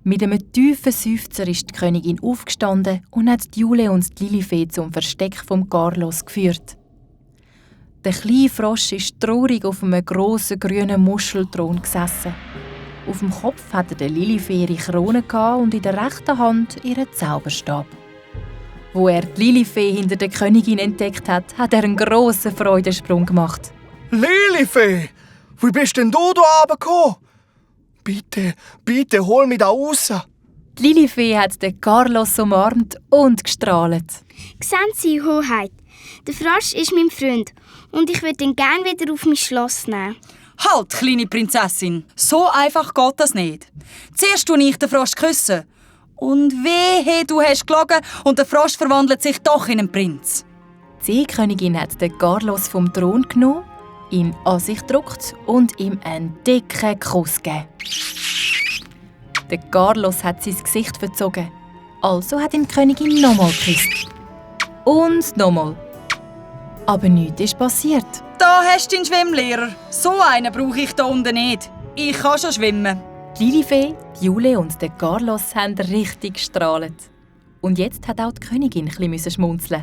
Mit einem tiefen Seufzer ist die Königin aufgestanden und hat Jule und die Lilifee zum Versteck von Carlos geführt. Der kleine Frosch ist traurig auf einem grossen grünen Muschelthron gesessen. Auf dem Kopf hatte der Lilifee ihre Krone und in der rechten Hand ihren Zauberstab. Wo er die Lilifee hinter der Königin entdeckt hat, hat er einen grossen Freudensprung gemacht. Lilifee, wie bist denn du da runtergekommen? Bitte, hol mich da raus. Die Lilifee hat den Carlos umarmt und gestrahlt. Sehen Sie, Hoheit, der Frosch ist mein Freund und ich würde ihn gerne wieder auf mein Schloss nehmen. Halt, kleine Prinzessin, so einfach geht das nicht. Zuerst tue ich den Frosch küssen. Und wehe, du hast gelogen und der Frosch verwandelt sich doch in einen Prinz. Die Seekönigin hat den Carlos vom Thron genommen, ihn an sich gedrückt und ihm einen dicken Kuss gegeben. Der Carlos hat sein Gesicht verzogen. Also hat ihn die Königin nochmal geküsst. Und nochmal. Aber nichts ist passiert. Da hast du den Schwimmlehrer. So einen brauche ich da unten nicht. Ich kann schon schwimmen. Die Lilifee, die Jule und der Carlos haben richtig gestrahlt. Und jetzt hat auch die Königin ein bisschen schmunzeln.